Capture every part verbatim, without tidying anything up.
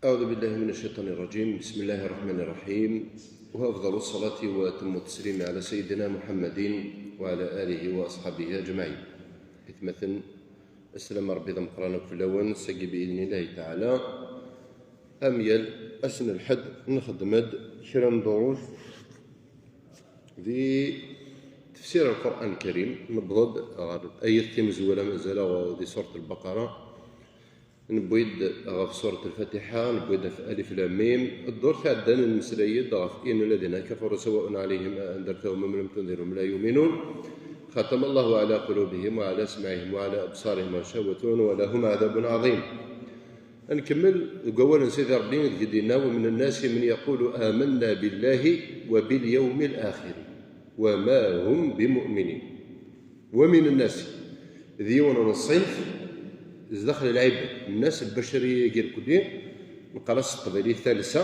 أعوذ بالله من الشيطان الرجيم. بسم الله الرحمن الرحيم. وأفضل الصلاة وأتم التسليم على سيدنا محمد وعلى آله وأصحابه أجمعين. Itmaten, السلام ربي ذا مقرانا كل وان سقي بإذن الله تعالى. أميال أسن الحد نخدمد شرم دروس ذي تفسير القرآن الكريم. نبضد غير آية تيمزولة مازال ذي سورة البقرة. Newwi-d ɣef surat Lfatiḥa, newwi-d ɣef Alif Lam Mim. Ddurt iɛeddan nmeslay-d ɣef إن الذين كفروا سواء عليهم أأنذرتهم أم لم تنذرهم لا يؤمنون. ختم الله على قلوبهم وعلى سمعهم وعلى أبصارهم غشاوة ولهم عذاب عظيم. Ad nkemmel deg wawal n Sidi Ṛebbi deg i d-yenna: ومن الناس من يقول آمنا بالله وباليوم الآخر وما هم بمؤمنين. ومن الناس, d yiwen n ṣṣinf zdaxel lɛibad, الناس البشرية-agi lkuli, neqqar-as s teqbaylit talsa,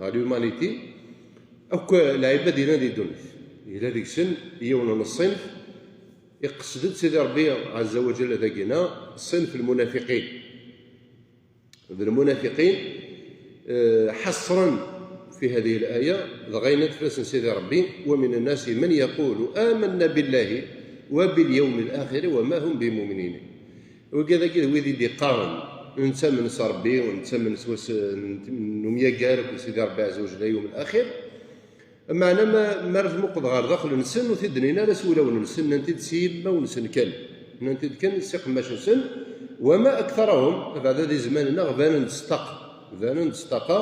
neɣ l'humanité, akk lɛibad yellan di ddunit. Yella deg-sen yiwen n ṣṣinf, iqsed-d Sidi Ṛebbi ɛezza wa jalla dagina, ṣṣinf lmunafiqin. D lmunafiqin, eh, ḥeṣren fi hadihi l-aya, dɣa yenna-d fell-asen Sidi Ṛebbi: ومن الناس من يقول آمنا بالله وباليوم الآخر وما هم بمؤمنين. Wigad-agi d wid i d-iqqaren: nettamen s Ṛebbi, nettamen s wass n umyagar akked Sidi Ṛebbi ɛezza wa jalla, yawm al-axir. Meɛna ma, mi ara tmuqleḍ ɣer daxel-nsen, ur t-id-nnin ara s wulawen-nsen, nnan-t-id s yimawen-nsen kan. Nnan-t-id kan s iqemmacen-nsen. وما أكثرهم, abeɛda di zzman-nneɣ, banen-d s ṭṭaqa. Banen-d s ṭṭaqa,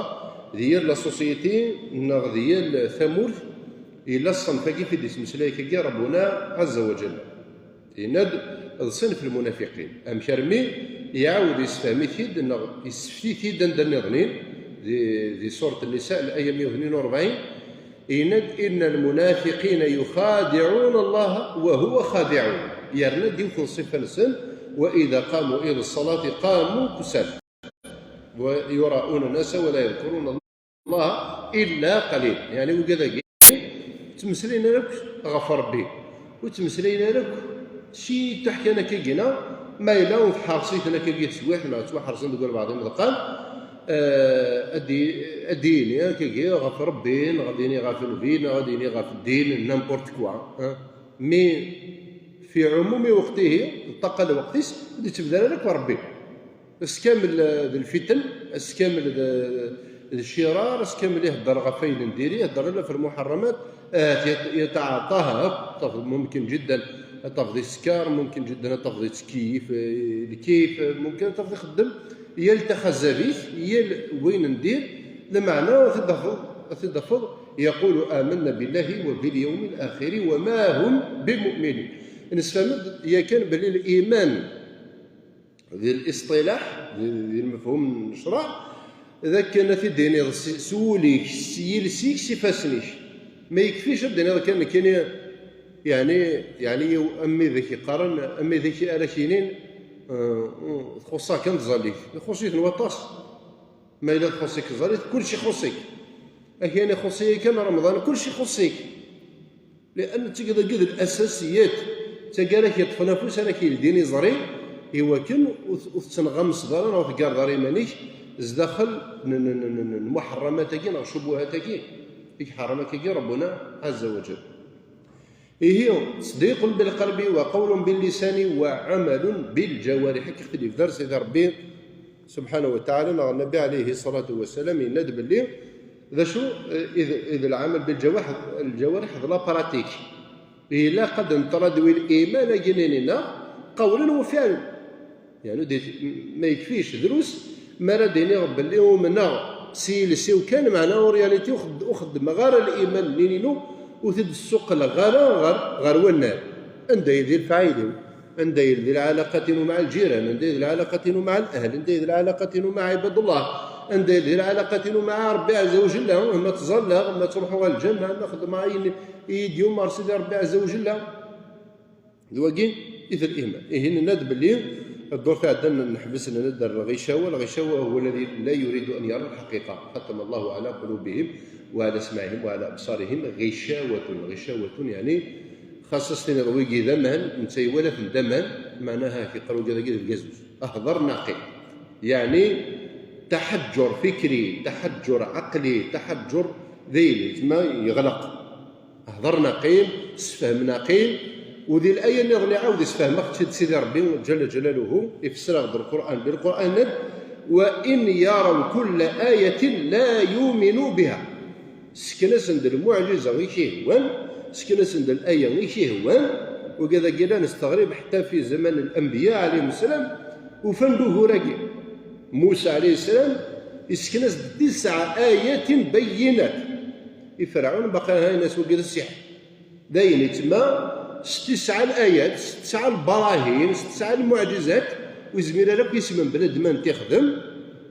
di yal la société neɣ di yal tamurt, yella ṣṣenf-agi fi d-ismeslay akkagi Rabbuna ɛezza wa jalla. Yenna-d d ṣinf lmunafiqin. Amek armi? Iɛawed yessefhem-it-id neɣ yessefti-t-id anda nniḍen, di, di surat Nnisa, laya meyya u tnin u rebɛin, yenna-d: إن المنافقين يخادعون الله وهو خادعهم. Yerna-d yiwet n ṣṣifa-nsen: وإذا قاموا إلى الصلاة قاموا كسالى ويراءون الناس ولا يذكرون الله إلا قليلا. Yeɛni wigad-agi ur ttmeslayen ara akk ɣef Ṛebbi, ur ttmeslayen ara akk ciṭuḥ kan akkagina, ma yella ur tḥerṣ-iten akkagi teswiɛt, neɣ ttwaḥerṣen deg walbeɛḍ imeḍqan, eh, ad d-, ad d-yini akkagi ɣef Ṛebbi, neɣ ad d-yini ɣef Nnbi, neɣ ad d-yini ɣef ddin, n'importe quoi, hein. Mais fi ɛumumi weqtihi, ṭṭaqa lweqt-is, ur d-ittebdal ara akk Ṛebbi. Ass kamel, eh, d lfiten, ass kamel d, d ccirar, ass kamel ihedder ɣef ayen n diri, ihedder ala f lmuḥerramat, ahat yat-, yataɛaṭaha akk, tafeḍ mumkin jiddan ad tafeḍ iskar, mumkin jiddan ad tafeḍ ittkeyyif, eh, lkif, eh, mumkin ad tafeḍ ixeddem yal taxazabit, yal wayen n dir, lameɛna ad t-id-tafeḍ, ad t-id-tafeḍ يقول آمنا بالله وباليوم الآخر وما هم بمؤمنين. Nesfehmed-d yakan belli liman di liṣṭilaḥ, di, di lmefhum n ccṛeɛ, d akken ad t-id-tiniḍ s, s wul-ik, s yiles-ik, s ifassen-ik. Ma yekfi-k ad d-tiniḍ kan nekkini, yeɛni, yeɛni yiw-, am wid i k-iqqaren, am wid i k-, ara k-yinin, eh, txuṣṣ-ak kan tẓallit. Ixuṣṣ-iten waṭas. Ma yella txuṣṣ-ik tẓallit, kullec ixuṣṣ-ik. Akken ixuṣṣ-iyi kan Remḍan, kullec ixuṣṣ-ik. Lian d tagi d lasasiyat, d tagi ara k-yeṭṭfen afus, ara k-yeldin iẓri, iwakken ur t-, ur tettenɣamseḍ ara neɣ ur teggareḍ ara iman-ik zdaxel n, n, n, n, n muḥerramat-agi neɣ ccubuhat-agi i iḥerrem akkagi Rabbuna ɛezza wa jall. Ihi, تصديق بالقلب وقول باللسان وعمل بالجوارح, akka i ɣ-t-id-yebder Sidi Ṛebbi subḥanahu wa taɛala, neɣ Nnbi ɛalayhi ṣṣalatu wa ssalam yenna-d belli d acu, eh, i d, i d lɛamal bilǧawaḥ-, lǧawarḥ d la pratique. Ilaq ad neṭṭradwi liman-agi-nni-nneɣ qawlen wa fiɛlen. Yeɛni, di, ma yekfic drus, mi ara d-iniɣ belli umneɣ s yiles-iw kan, meɛna en réalité ur xedd-, ur xeddmeɣ ara liman-nni-inu, ur t-id-ssuqqleɣ ara ɣer, ɣer wannar. Anda yeldi lefɛayel-iw? Anda yeldi lɛalaqat-inu مع الجيران؟ Anda yeldi lɛalaqat-inu مع الأهل؟ Anda yeldi lɛalaqat-inu مع عباد الله؟ Anda yeldi lɛalaqat-inu مع Ṛebbi ɛezza wa jalla? Ma ttẓallaɣ, ma ttruḥuɣ ɣer lǧameɛ, ma xeddmeɣ ayen i yi-d-yumeṛ Sidi Ṛebbi ɛezza wa jalla? D wagi i d liman. Ihi, nenna-d belli ddurt iɛeddan neḥbes, nenna-d ar lɣicawa. الغشاوة هو الذي لا يريد أن يرى الحقيقة. ختم الله على قلوبهم وعلى سمعهم وعلى أبصارهم غشاوة. غشاوة, yeɛni, xas ad s-tiniḍ wigi d aman, netta iwala-ten d aman, meɛnaha yeqqar wigi dagi d lgazuz. Hḍer naqi. Yeɛni, Taḥeǧǧur fikri, taḥeǧǧur ɛaqli, taḥeǧǧur d ayen yeɣleq. Hḍer naqim, sefhem naqim, u di laya nniḍen iɛawed isfehmeɣ-tt-id Sidi Ṛebbi ǧalla ǧalaluhu, ifesser-aɣ-d Lqur'an bi Lqur'an-nni: وإن يروا كل آية لا يؤمنوا بها. Sken-asen-d lmuɛjiza i k-ihwan, sken-asen-d laya i k-ihwan, wigad-agi llan s teɣrib ḥetta fi zaman l-anbiya ɛalayhim ssalam, ufan-d ugur-agi. Musa ɛalayhi ssalam isken-as-d tisɛa ayatin bayyinat i Ferɛun, baqi ayen-as wagi d ssiḥr. D ayen itma s tisɛa layat, s tesɛa lbarahin, s tesɛa lmuɛjizat, ur yezmir ara akk isem n bnadem ad t-ixdem,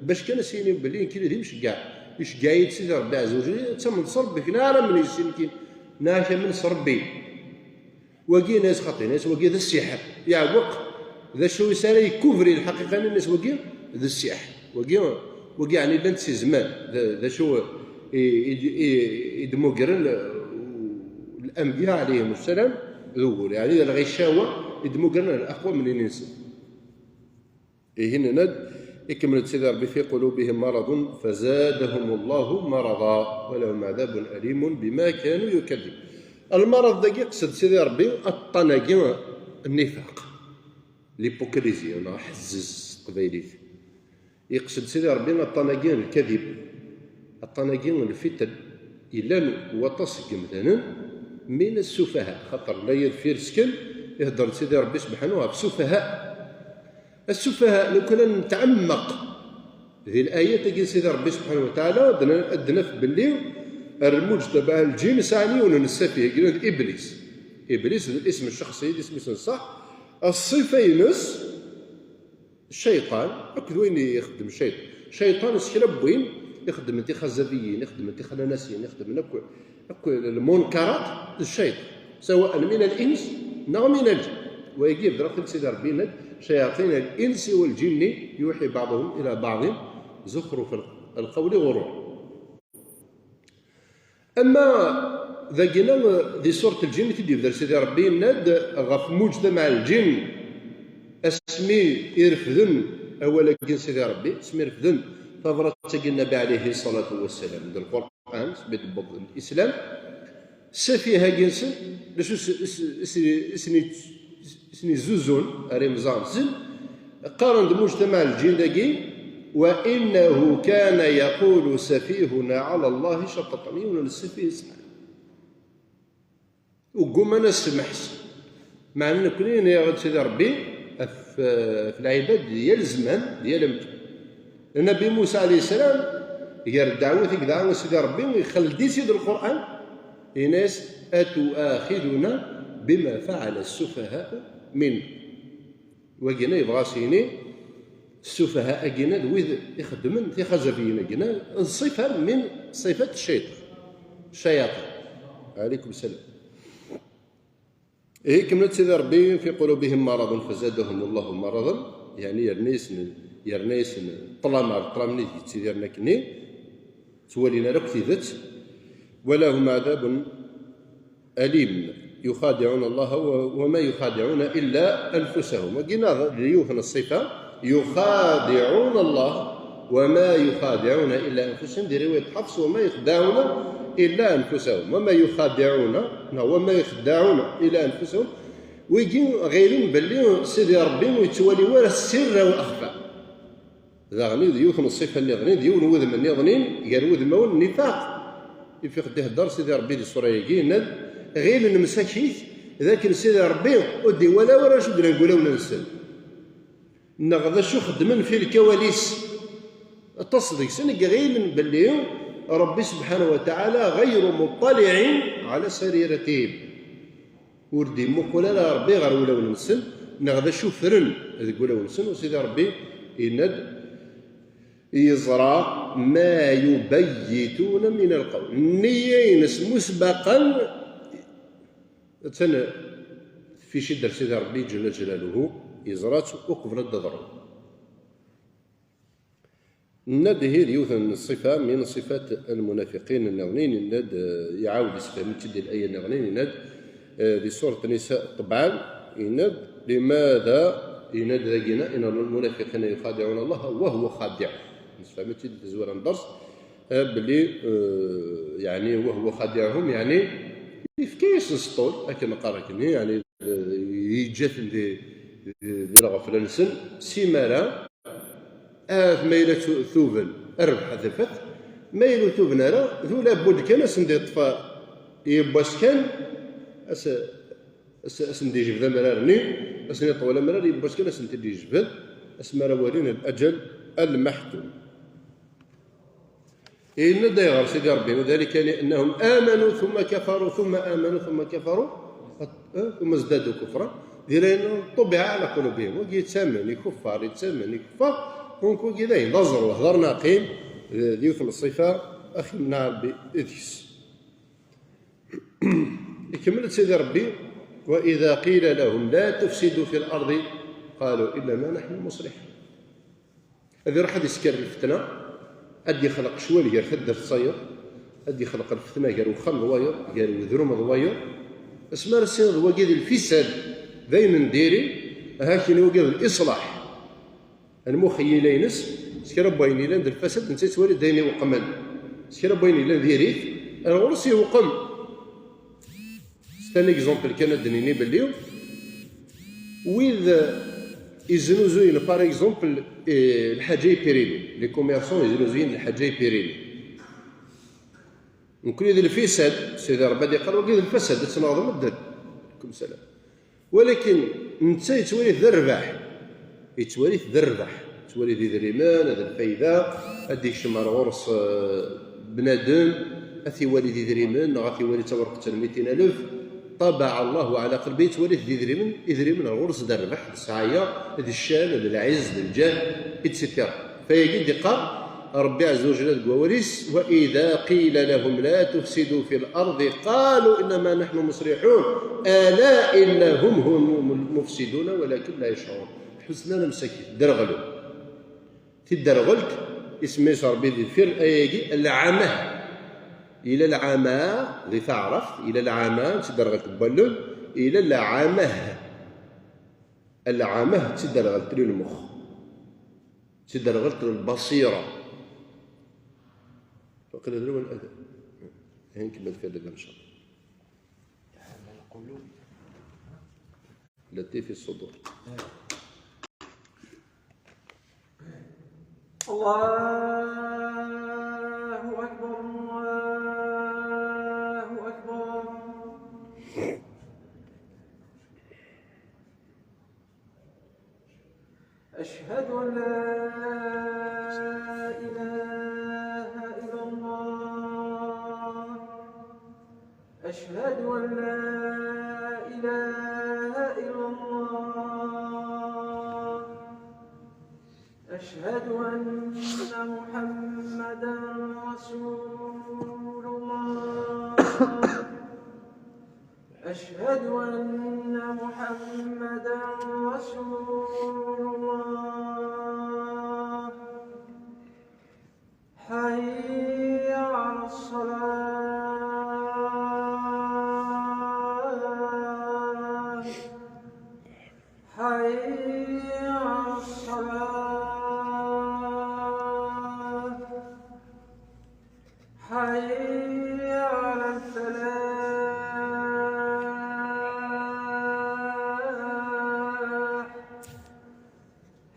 bac kan as-yini belli nekkini d imceggeɛ. Iceggeɛ-iyi-d Sidi Ṛebbi Ɛezza wa Ǧell, ad tamneḍ s Ṛebbi-k, neɣ ara men yessin kan, neɣ ad k-amen s Ṛebbi. Wagi yenna-yas xaṭi, yenna-yas wagi d ssiḥr, yeɛweq. D acu i s ara yekubri lḥaqiqa-nni, yenna-yas wagi d ssiḥr. Wagi, wagi ɛni llant si zman, d, d acu i, i, i, i d-mmugren l-, l-anbiya ɛalayhim ssalam d ugur, yeɛni d lɣicawa i d-mmugren aqwam n yinelsen. Ihi nenna-d, ikemmel-d Sidi Ṛebbi: في قلوبهم مرض فزادهم الله مرضا ولهم عذاب أليم بما كانوا يكذبون. Lmerḍ dagi iqsed Sidi Ṛebbi aṭṭan-agi n nnifaq, l'hypocrisie, neɣ aḥezzez s teqbaylit. Iqsed Sidi Ṛebbi aṭṭan-agi n lkadib, aṭṭan-agi n lfitel. Yellan waṭas seg yemdanen min assufaha, xaṭer la yadfir sken ihedder-d Sidi Ṛebbi subḥanahu ɣef sufaha. Assufaha, lukan ad netɛemmeq di layat-agi n Sidi Ṛebbi subḥanahu wa taɛala, ad n-, ad d-naf belli lmuǧtamaɛ n lǧin sɛan yiwen n ssafih, d Iblis. Iblis d isem ccexṣi, d isem-is n ṣṣeḥ. Ṣṣifa-ines, cciṭan, akked wayen ixeddem cciṭan. Cciṭan s kra n win ixeddmen tixazabiyin, ixeddmen tixnanasin, ixeddmen akk, akk lmunkarat, d cciṭan. سواء من الإنس neɣ من الجن. Wagi yebder-aɣ-t-id Sidi Ṛebbi, yenna-d: شياطين الإنس والجن يوحي بعضهم إلى بعض زخرف القول غرورا. Ama dagina, di surat Lǧin i t-id-yebder Sidi Ṛebbi, yenna-d ɣef muǧtamaɛ n lǧin, asmi i refden awal-agi n Sidi Ṛebbi, asmi i refden tabrat-agi n Nnbi ɛalayhi ṣṣalatu wassalam, d Lqur'an, asmi d-tewweḍ Lislam, ssafih-agi-nsen, d acu s-, s-, s-, s-, s-, s-, s-, qqaren-d muǧtamaɛ n lǧin dagi: وإنه كان يقول سفيهنا على الله شططا. Yiwen n ssafih yesɛa. Ugguman ad s-semḥeɣ. Meɛna nekkni nniɣ-d Sidi Ṛebbi ɣef, ɣef lɛibad di yal zzman, di yal amkan. Nnbi Musa ɛalayhi ssalam, gar ddeɛwat i yedɛa i Sidi Ṛebbi, ixelled-it-id Lqur'an, yenna-yas: أتؤاخذنا بما فعل السفهاء منا. Wagina yebɣa s-yini, ssufaha-agina d wid ixeddmen tixazabiyin-agina, d ṣṣifa min ṣṣifat cciṭan, ccayaṭin. Ɛalaykum ssalam. Ihi kemmel-d Sidi Ṛebbi: في قلوبهم مرض فزادهم الله مرضا, yeɛni yerna-yasen, yerna-yasen ṭṭlam ɣer ṭṭlam-nni deg yettidiren akkenni, ttwalin ara akk tidet. ولهم عذاب أليم يخادعون الله و-، وما يخادعون إلا أنفسهم. Wagina d yiwet n ṣṣifa, يخادعون الله وما يخادعون إلا أنفسهم, di riwayat Ḥafs: وما يخدعون إلا أنفسهم. وما يخادعون, neɣ وما يخدعون إلا أنفسهم. Wigi ɣilen belli Sidi Ṛebbi ur yettwali wara sirra wa axfa. Daɣen d yiwet n ṣṣifa nniḍen, d yiwen n wudem nniḍen, gar wudmawen n nnifaq. Ifiq d-ihedder Sidi Ṛebbi di ṣṣura-agi, yenna-d: ɣilen msakit d akken Sidi Ṛebbi ur d-iwala wara acu d-nnan deg wulawen-nsen, neɣ d acu xeddmen fi lkawal-is. Aṭas deg-sen i iɣilen belli Ṛebbi subḥanahu wa taɛala غير مطلع على سريرتهم. Ur d-imuqul ara Ṛebbi ɣer wulawen-nsen, neɣ d acu ffren deg wulawen-nsen. U Sidi Ṛebbi yenna-d: يرى ما يبيتون من القول. Nniya-ines musbaqan, attan tfici-d ar Sidi Ṛebbi ǧalla ǧalaluhu, yeẓra-tt uqbel ad d-teḍru. Nenna-d ihi d yiwet n ṣṣifa min ṣṣifat lmunafiqin nniḍen, nenna-d, eh, iɛawed isefhem-itt-id di laya nniḍen, yenna-d, eh, di surat Nisa ṭebɛan, yenna-d: لماذا, yenna-d dagina: إن المنافقين يخادعون الله وهو خادعهم. Nessefhem-itt-id di tazwara n dders, eh, belli, eh, yeɛni, وهو خادعهم, yeɛni, yefka-yasen sṭul, akken neqqar akken, yeɛni, eh, yeǧǧa-ten di, di, di lɣefla-nsen, simara, ahat ma yella tu-, tuben, rrbeḥ ad tafat, ma yella ur tuben ara, d ula budd kan ad sen-d-yeṭṭef yiwwas kan, as-, as-, ad sen-d-yejbed amrar-nni, ad sen-yeṭṭef amrar, yiwwas kan ad sen-t-id-yejbed, asmi ara walin الأجل المحتوم. Yenna-d ayɣer Sidi Ṛebbi, ذلك لأنهم آمنوا ثم كفروا ثم آمنوا ثم كفروا، eh, ثم ازدادوا كفرا. Di layen طبع على قلوبهم. Wagi yettamen, ikuffer, yettamen, ikuffer. Donc wagi d ayen d aẓru, hedren aqim, eh, d yiwet n ṣṣifa, ad ɣ-imneɛ Ṛebbi deg-s. Ikemmel-d Sidi Ṛebbi: وإذا قيل لهم لا تفسدوا في الأرض قالوا إنما نحن مصلحون. Ad iruḥ ad isker lfetna, ad d-ixleq ccwal gar taddart d tayeḍ, ad d-ixleq lfetna gar uxxam d wayeḍ, gar udrum d wayeḍ. Asmi ara s-iniḍ wagi d lfisad, d ayen n diri, aha kini wagi d liṣlaḥ. Lmuxeyyila-ines, s kra n wayen yellan d lfasad, netta yettwali d ayen iweqmen. S kra n wayen yellan diri-t, ar ɣur-s iweqem. C'est un exemple kan ad d-nini belli wid, eh, iznuzuyen, par exemple, eh, lḥaǧa i Pirelli, les commerçants iznuzuyen lḥaǧa i Pirelli. Nekkni d lfisad, Sidi Ṛebbi ad iqqar, wagi d lfasad, ad tenɣeḍ medden. Kum salam. Walakin netta yettwali-t d rrbeḥ. Yettwali-t d rrbeḥ. Yettwali d idrimen, d lfayda, ad d-ikcem ar ɣur-s, eh, bnadem, ad t-iwali d idrimen, neɣ ad t-iwali d tawerqet n mitin alef. طبع الله على قلبه, yettwali-t d idrimen, idrimen ar ɣur-s d rrbeḥ, d ssɛaya, d ccan, d lɛizz, d lǧah, et cetera. Fayagi d-iqqar Ṛebbi ɛezza wa jalla deg wawal-is: وإذا قيل لهم لا تفسدوا في الأرض قالوا إنما نحن مصلحون ألا إنهم هم المفسدون ولكن لا يشعرون. Ḥusna lemsakit, derɣlen. Tidderɣelt, isem-is Ṛebbi deffir ayagi, lɛamah. Ila lɛamah, di taɛrabt, ila lɛamah, tidderɣelt n wallen, ila lɛamah. Lɛamah d tidderɣelt n lmux. D tidderɣelt n lbaṣira. Waqila d lawan ad, ad nkemmel fi llan, إن شاء الله. التي في الصدور. الله أكبر، الله أكبر. أشهد أن لا إله إلا الله. أشهد أن لا إله إلا الله. أشهد أن محمدا رسول الله. أشهد أن محمدا رسول الله. حي على الصلاة. حي على الصلاة. حي على الفلاح.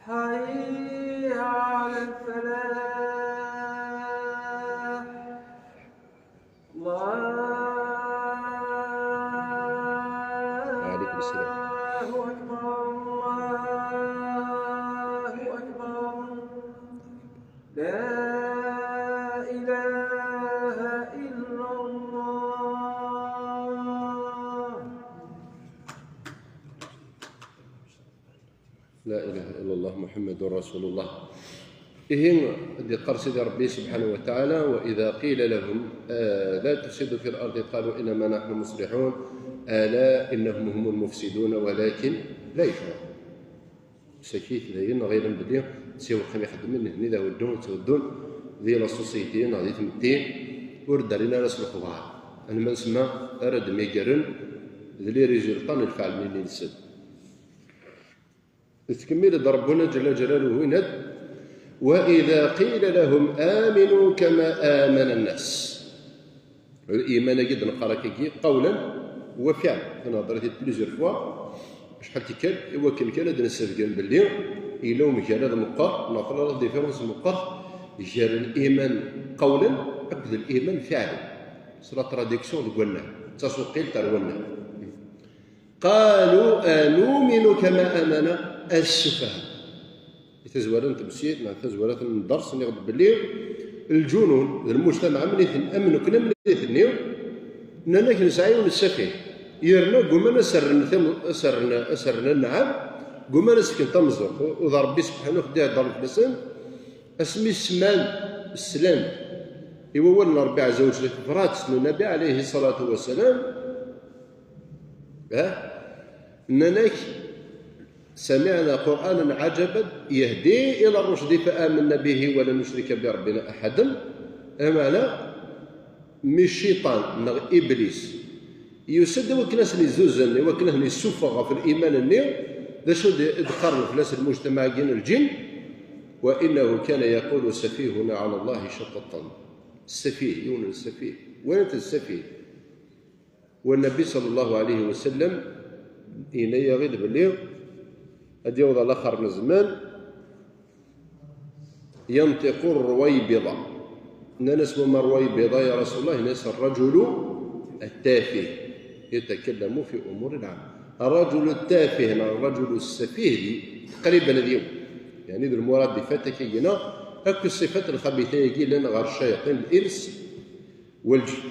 حي على الفلاح. الله، وعليكم السلام. الله أكبر، الله أكبر. لا إله إلا الله. لا إله إلا الله محمد رسول الله. Ihi, ad d-iqqar Sidi Ṛebbi subḥanahu wa taɛala: وإذا قيل لهم، آه، لا تفسدوا في الأرض قالوا إنما نحن مصلحون ألا إنهم هم المفسدون ولكن لا يشعرون. Sakit dayen, ɣilen belli d tiweqqim i xeddmen, nehni d aweddun, ttweddun di la société neɣ di tmetti, ur d-rrin ara s lexbar. Alma nsemma ara d-mmigren d les résultats n lfeɛl-nni-nsen. Yettkemmil-d Rabbuna Ǧalla Ǧalaluhu, yenna-d: وإذا قيل لهم آمنوا كما آمن الناس. Liman-agi d-neqqar akkagi qawlan wa fiɛlan. Nehder-it-id plusieurs fois. Acḥal tikkal, i wakken kan ad d-nessebgen belli yella umgarad meqqer, neɣ tella la différence meqqer gar liman qawlan akked liman fiɛlan. C'est la traduction deg wannar, d tasuqilt ar wannar. قالوا أنؤمن كما آمن السفهاء. Di tazwara n temsirt, neɣ tazwara n dders, nniɣ-d belli lǧunun d lmujtamaɛ am niten-, am nekkni am nitni, nnan-ak nesɛa yiwen n ssafih, yerna gguman ad s-rren tam-, ad s-rren, ad s-rren anɛam, gguman ad s-fken tameẓẓuɣt. U d Ṛebbi subḥanahu wa taɛala i d-iheddren fell-asen, asmi sman, slan i wawal n Ṛebbi ɛezza wa jell, tabrat n Nnbi ɛalayhi ṣṣalatu wa ssalam, ha? Nnan-ak: سمعنا قرآنا عجبا يهدي إلى الرشد فآمنا به ولن نشرك بربنا أحدا. Lameɛna mi cciṭan neɣ Iblis yusa-d i wakken ad sen-izuzen, i wakken ad ten-issufeɣ ɣef liman-nni, d acu d-, i d-qqaren fell-as lmujtamaɛ-agi n lǧin? وإنه كان يقول سفيهنا على الله شططا. Ssafih, yiwen n ssafih. Walan-t d ssafih. Wa Nnbi ṣalla Llahu ɛalayhi wa sallam yenna-yaɣ-id belli ad yaweḍ ɣer laxer n zzman, ينطق الرويبضة. Nnan-as: وما الرويبضة يا رسول الله؟ Yenna-as: الرجل التافه يتكلم في أمور العامة. الرجل التافه neɣ الرجل السفيه di, taqriban ad yaweḍ. Yeɛni d lmuradifat akkagi-nni, akk ṣṣifat lxabitha-agi yellan ɣer ccayaṭin, lins والجن.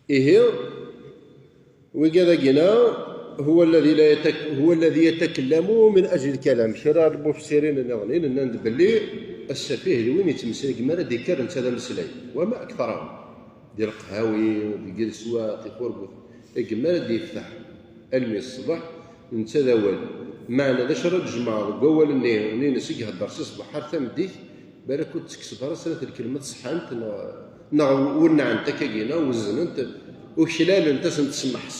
Ihi, wigad-agi-nni, هو الذي لا يتك-، هو الذي يتكلم من أجل الكلام. Kra n lmufessirin nniḍen nnan-d belli ssafih d win yettmeslayen, deg mi ara d-yekker netta d ameslay. وما أكثرهم. Di leqhawi, deg leswaq, di turbut, deg mi ara d-yefteḥ almi ṣṣbeḥ, netta d awal. Meɛna d acu ara d-jemɛeḍ deg wawal-nni, nni-ines i ihedder si ṣṣbeḥ ar tameddit, balak ur d-tekkseḍ ara snat lkelmat ṣeḥḥant neɣ, neɣ wennɛent akkagi, neɣ weznent, uklalent, ad sent-tsemmeḥs.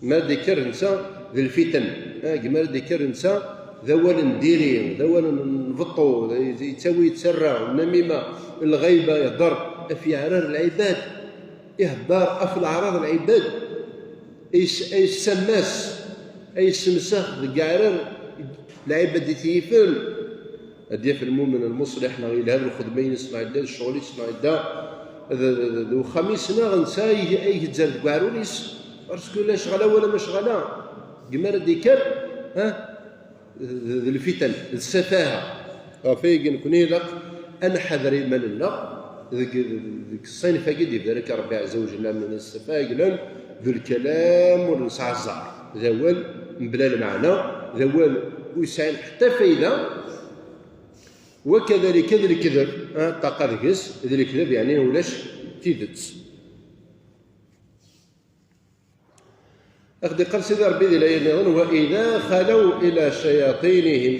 Mi ara d-yekker netta d lfitan, ah, deg mi ara d-yekker netta d awal n diri, d awal n beṭṭu, yettawi yettarra, nnamima, lɣayba, ihedder ɣef yeɛrar lɛibad, ihedder ɣef leɛraḍ lɛibad, is-, ay yessammas, ay yessemsax deg yeɛrar lɛibad i t-yifen. Ad yaf lmumen lmuṣliḥ neɣ yelha d lxedma-ines neɣ yedda d ccɣel-is neɣ yedda d, d, d, d uxxam-is neɣ netta ay, ay yezzer deg uɛrur-is, parce que la cɣala wala ma cɣala, deg mi ara d-yekker, ha? D, d, d lfitan, d ssafaha. Ɣef wayagi nekni ilaq ad nḥader iman-nneɣ deg, deg ṣṣinf-agi d-ibarek Rebbi ɛezza wa jell, min ssafaha, yellan d lkalam ur nesɛi zzar, d awal mebla lmeɛna, d awal ur yesɛin ḥetta fayda. Wakadalika d lekdeb, ah, ṭṭaqa deg-s, d lekdeb, yeɛni ulac tidet. Ad ɣ-d-iqqar Sidi Ṛebbi di laya nniḍen: وإذا خلوا إلى شياطينهم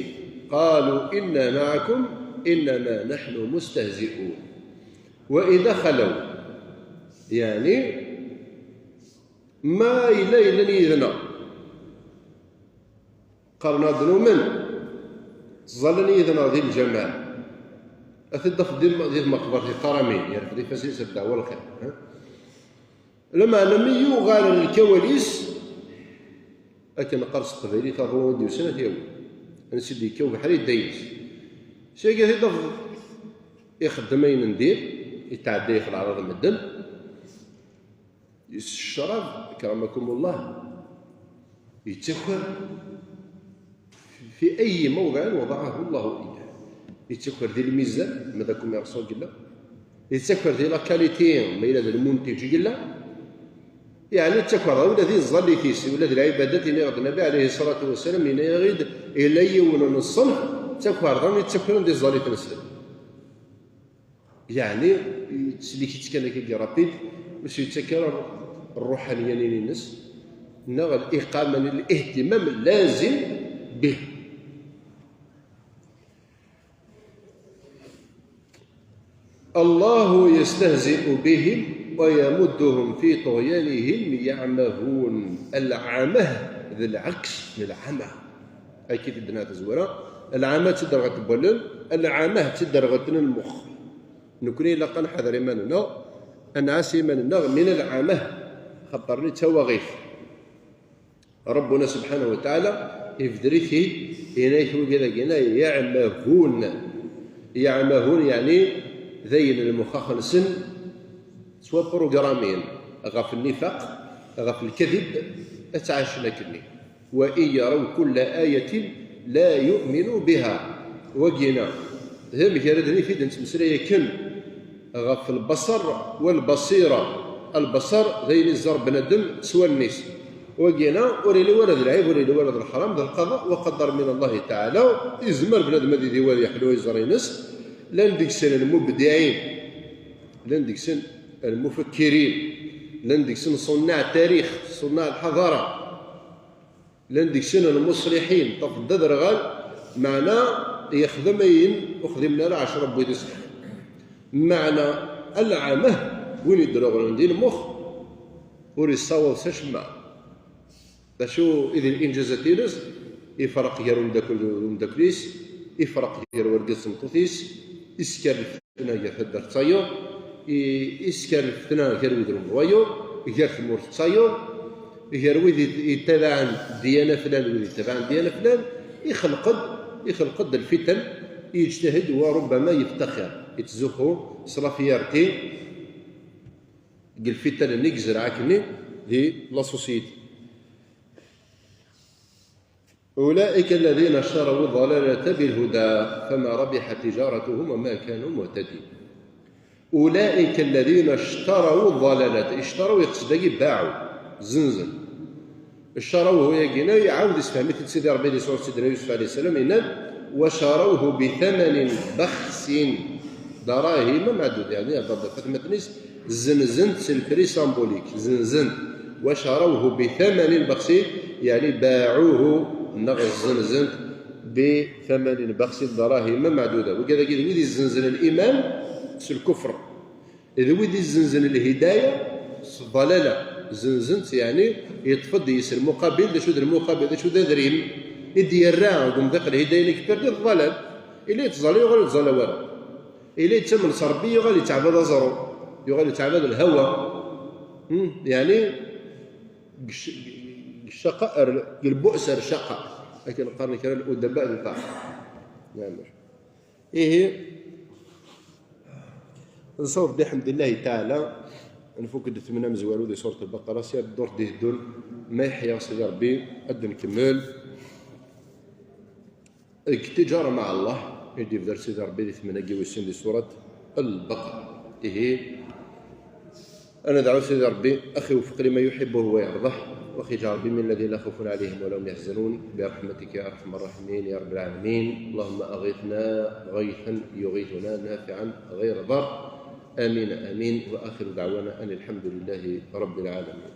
قالوا إنا معكم إنما نحن مستهزئون. وإذا خلوا، yeɛni ma yella yellan yid-neɣ, qqaren-aɣ-d numen, ttẓallan yid-neɣ di lǧameɛ. Ad t-id-tafeḍ di, di tmeqbert, yeqqar amin, yerfed ifassen-is ɣef ddeɛwa lxir. Ha? Lameɛna mi yuɣal ɣer lkawal-is, akken neqqar s teqbaylit, aḍu i d-yusan ad t-yawi. Ansi d-yekka ubeḥri, yedda yid-s. Seg-a ad t-id-tafeḍ ixeddem ayen n dir, yetɛedda ɣef leɛraḍ n medden. Yes ccrab, akramakumullah, yettaker في أي موضع وضعه الله إياه. Yettaker di lmizan, ma d akummerṣu i yella. Yettaker di la qualité, ma yella d lmuntiǧ i yella. Yeɛni yettaker ula di tẓallit-is, ula d lɛibadat, yenna-yaɣ-d Nnbi ɛalayhi ṣṣalatu wa ssalam, yenna-yaɣ-id, yella yiwen n ṣṣenf d takerḍa i yettakren di tẓallit-nsen. Yeɛni, yettsellik-itt kan akka rapid, ur s-yettak ara ṛṛuḥaniyanin-ines, neɣ liqama, lihtimam llazim bih. الله يستهزئ بهم ويمدهم في طغيانهم يعمهون. Lɛamah d lɛeks n lɛama. Akka i d-tenna tazwara. Lɛama d tidderɣelt n wallen, Lɛamah d tiderɣelt n lmux. Nekni ilaq ad nḥader iman-nneɣ, ad nɛas iman-nneɣ min lɛamah, xaṭer-nni d tawaɣit. Rabbuna subḥanahu wa taɛala ibder-it-id, yenna-yak wigi dagi-na yeɛmahun. Yeɛmahun, yeɛni d ayen lmuxax-nsen ttwaprugramyen ɣef nnifaq, ɣef lkadib, ad ttɛacen akkenni. Wa in yaraw kulla ayatin la yu'minu biha. Wagina d amgaraden i t-id-nettmeslay akken ɣef lbasar walbasira. Lbasar d ayen iẓer bnadem s wallen-is. Wagina ur ili wara d lɛib, ur ili wara d leḥram, d lqada wa qadar min Allahi taɛala. Izmer bnadem ad idiwa ad yeḥlu iẓer-ines. Llan deg-sen lmubdiɛin, llan deg-sen lmufakkirin, llan deg-sen ṣunnaɛ tarix, ṣunnaɛ lḥadara. Llan deg-sen lmuṣliḥin, tafeḍ d aderɣal, meɛna yexdem ayen ur xdimen ara ɛecra n wid iṣeḥḥan. Meɛna lɛamah, win yedderɣlen di lmux, ur yessawaḍ s acemma. D acu i d linǧazat-ines? Ifreq gar umeddakel d umeddakel-is, ifreq gar urgaz d tmeṭṭut-is, isker lfetna gar taddart d tayeḍ, i-, isker lfetna gar udrum d wayeḍ, gar tmurt d tayeḍ, gar wid yet-, yettabaɛen ddiyana flan d wid yettabaɛen ddiyana flan, ixelq-d, ixelq-d lfitan, yeǧtahid wa rubbama yeftaxir, yettzuxxu s la fierté deg lfitan-nni yezreɛ akkenni di la société. أولئك الذين اشتروا الضلالة بالهدى فما ربحت تجارتهم وما كانوا مهتدين. أولئك الذين اشتروا الضلالة. اشتروا, yeqsed dagi باعوا, zenzen. Ccaraw-, hu yagina iɛawed isefhem-it-id Sidi Ṛebbi di surat Sidna Yusef alayhi ssalam, yenna-d: وشروه بثمن بخس دراهم معدودة. Yeɛni, hder-d ɣef watmaten-is, zenzen-t s le prix symbolique, zenzen-t. وشروه بثمن بخس, yeɛni باعوه, neɣ zenzen-t, بثمن بخس دراهم معدودة. Wigi dagi d wid izzenzen liman s lkufr. D wid izzenzen lhidaya s ḍḍalala. Zenzen-tt, yeɛni yeṭṭef-d yes lmuqabil. D acu d lmuqabil? D acu d adrim i d-yerra deg umḍiq lhidaya-nni? Kifir d ḍḍalal. Ila yettẓalla, yuɣal ur yettẓalla wara. Ila yettamen s Ṛebbi, yuɣal yettɛabad aẓru, yuɣal yettɛabad lhawa. Hmm, yeɛni deg cc-, deg ccaqa ar, deg lbu's ar ccaqa. Akken qqaren kra n udaba d ṭaɛa. Ihi, nṣaweb biḥemdillahi taɛala, nfuk-d ttmen amezwaru di surat al-Baqara, sya ddurt d-iteddun, ma yeḥya Sidi Ṛebbi, ad d-nkemmel deg tijara maɛ Allah, i d-yebder Sidi Ṛebbi di tmen-agi wis sin di surat al-Baqara. Ihi, أنا دعوت سيدي ربي أخي وفق لما يحبه ويرضاه، وأخي جعل ربي من الذين لا خوف عليهم ولا هم يحزنون برحمتك يا أرحم الراحمين يا رب العالمين. اللهم أغثنا غيثا يغيثنا نافعا غير ضار. آمين، آمين. وآخر دعوانا أن الحمد لله رب العالمين.